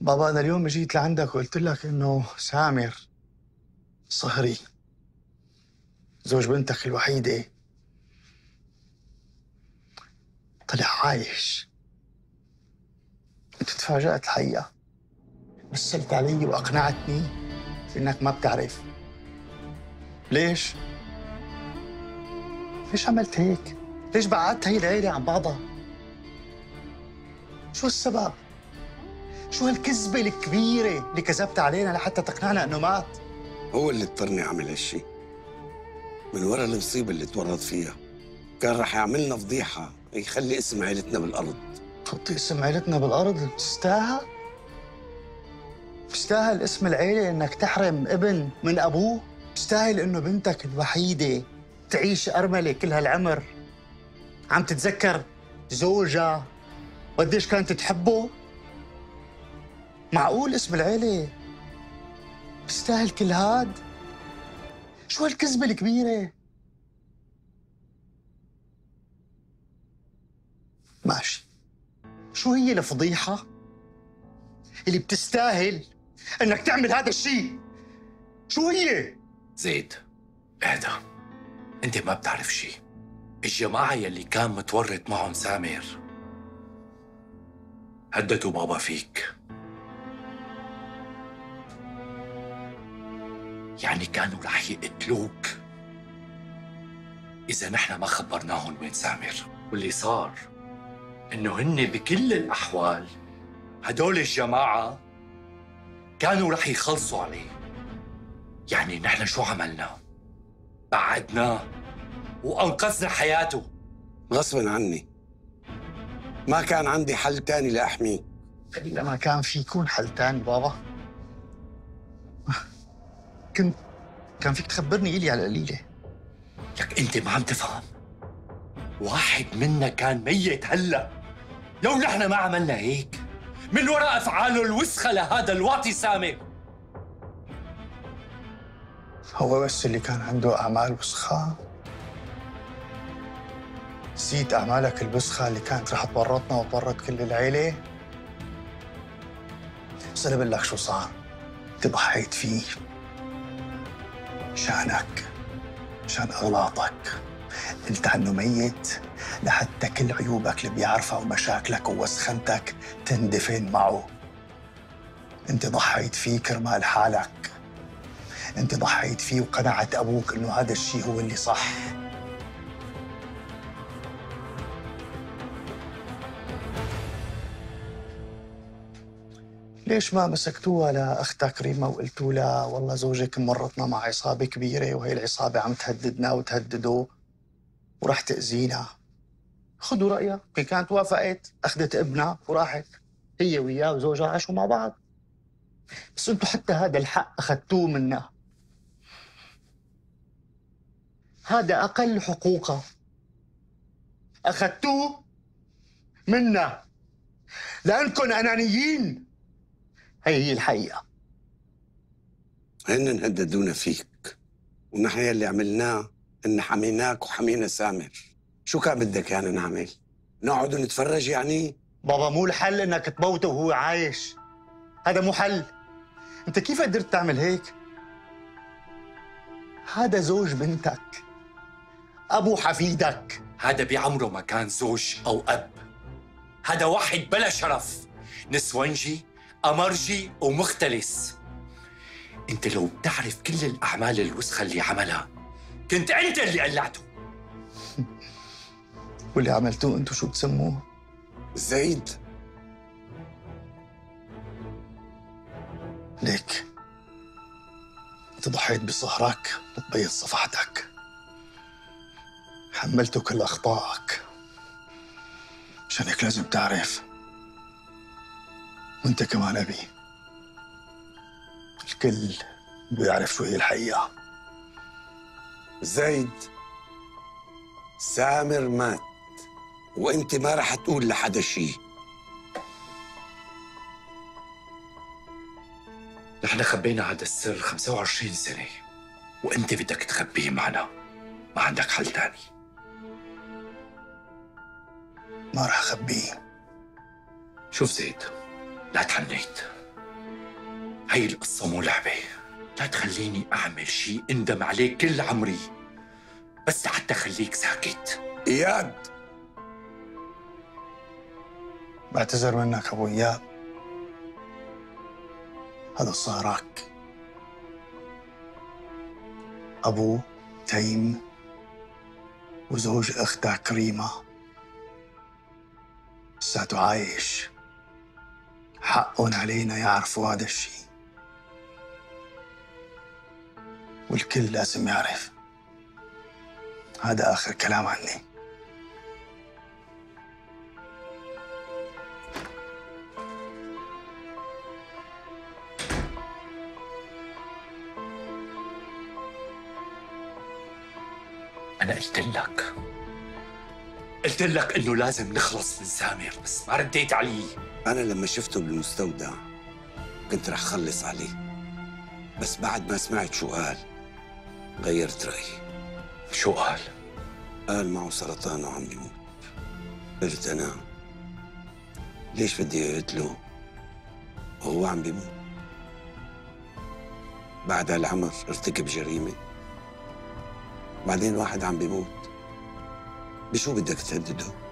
بابا أنا اليوم جيت لعندك وقلت لك إنه سامر صهري زوج بنتك الوحيدة طلع عايش. أنت تفاجأت الحقيقة، مثلت علي وأقنعتني إنك ما بتعرف. ليش؟ ليش عملت هيك؟ ليش بعدت هي العيلة عن بعضها؟ شو السبب؟ شو هالكذبة الكبيرة اللي كذبت علينا لحتى تقنعنا إنه مات؟ هو اللي اضطرني أعمل هالشي من ورا المصيبة اللي تورط فيها. كان رح يعملنا فضيحة يخلي اسم عيلتنا بالأرض. تحطي اسم عيلتنا بالأرض؟ بتستاهل؟ بتستاهل اسم العيلة إنك تحرم ابن من أبوه؟ بتستاهل إنه بنتك الوحيدة تعيش أرملة كل هالعمر عم تتذكر زوجها وقديش كانت تحبه؟ معقول اسم العيلة بتستاهل كل هاد؟ شو هالكذبة الكبيرة؟ ماشي، شو هي الفضيحة اللي بتستاهل انك تعمل هذا الشيء؟ شو هي؟ زيد اهدى، انت ما بتعرف شيء. الجماعة يلي كان متورط معهم سامر هددوا بابا فيك، يعني كانوا رح يقتلوك إذا نحن ما خبرناهم وين سامر. واللي صار إنه هن بكل الأحوال هدول الجماعة كانوا رح يخلصوا عليه. يعني نحن شو عملنا؟ بعدناه وأنقذنا حياته. غصبا عني، ما كان عندي حل تاني لأحميه. لا ما كان في يكون حل تاني بابا. كان فيك تخبرني إلي على القليلة. لك أنت ما عم تفهم، واحد منا كان ميت هلا لو نحن ما عملنا هيك من وراء أفعاله الوسخة لهذا الواطي سامر. هو بس اللي كان عنده أعمال وسخة؟ نسيت أعمالك الوسخة اللي كانت رح تورطنا وتورط كل العيلة؟ بس أنا بقول لك شو صار، أنت ضحيت فيه مشانك، مشان أغلاطك. قلت عنه ميت لحتى كل عيوبك اللي بيعرفها ومشاكلك ووسخنتك تندفن معه. أنت ضحيت فيه كرمال حالك. أنت ضحيت فيه وقنعت أبوك إنه هذا الشيء هو اللي صح. ليش ما مسكتوها لأختك ريما وقلتوا لها والله زوجك مورطنا مع عصابة كبيرة وهي العصابة عم تهددنا وتهدده ورح تأذينا؟ خذوا رأيها، كي كانت وافقت، أخذت ابنها وراحت هي وياه وزوجها عاشوا مع بعض. بس انتم حتى هذا الحق أخذتوه منا. هذا أقل حقوقها أخذتوه منا لأنكم أنانيين. هي الحقيقة. هن هددونا فيك، ونحن اللي عملناه إن حميناك وحمينا سامر. شو كان بدك يعني نعمل؟ نقعد ونتفرج يعني؟ بابا مو الحل إنك تموته وهو عايش، هذا مو حل. أنت كيف قدرت تعمل هيك؟ هذا زوج بنتك، أبو حفيدك. هذا بعمره ما كان زوج أو أب، هذا واحد بلا شرف، نسونجي، أمرجي ومختلس. أنت لو بتعرف كل الأعمال الوسخة اللي عملها كنت أنت اللي قلعته. واللي عملتوه أنتو شو بتسموه؟ زيد ليك أنت ضحيت بصهرك لتبيض صفحتك، حملته كل أخطائك، مشان هيك لازم تعرف. وانت كمان أبي، الكل بيعرف شو هي الحقيقة. زيد سامر مات وانت ما رح تقول لحدا شيء. نحن خبينا هذا السر 25 سنة وانت بدك تخبيه معنا، ما عندك حل تاني. ما رح اخبيه. شوف زيد، لا تحنيت، هي القصة مو لعبة، لا تخليني أعمل شيء اندم عليه كل عمري بس لحتى خليك ساكت. إياد، بعتذر منك أبو إياد، هذا صهرك أبو تيم وزوج أختك ريما، لساته عايش، حقهم علينا يعرفوا هذا الشيء، والكل لازم يعرف. هذا آخر كلام عني. أنا قلت لك إنه لازم نخلص من سامر، بس ما رديت علي. أنا لما شفته بالمستودع كنت رح خلص عليه، بس بعد ما سمعت شو قال غيرت رأيي. شو قال؟ قال معه سرطان وعم يموت. قلت أنا ليش بدي أقتله وهو عم بيموت؟ بعد هالعمر ارتكب جريمة، بعدين واحد عم بيموت، بشو بدك تهدده؟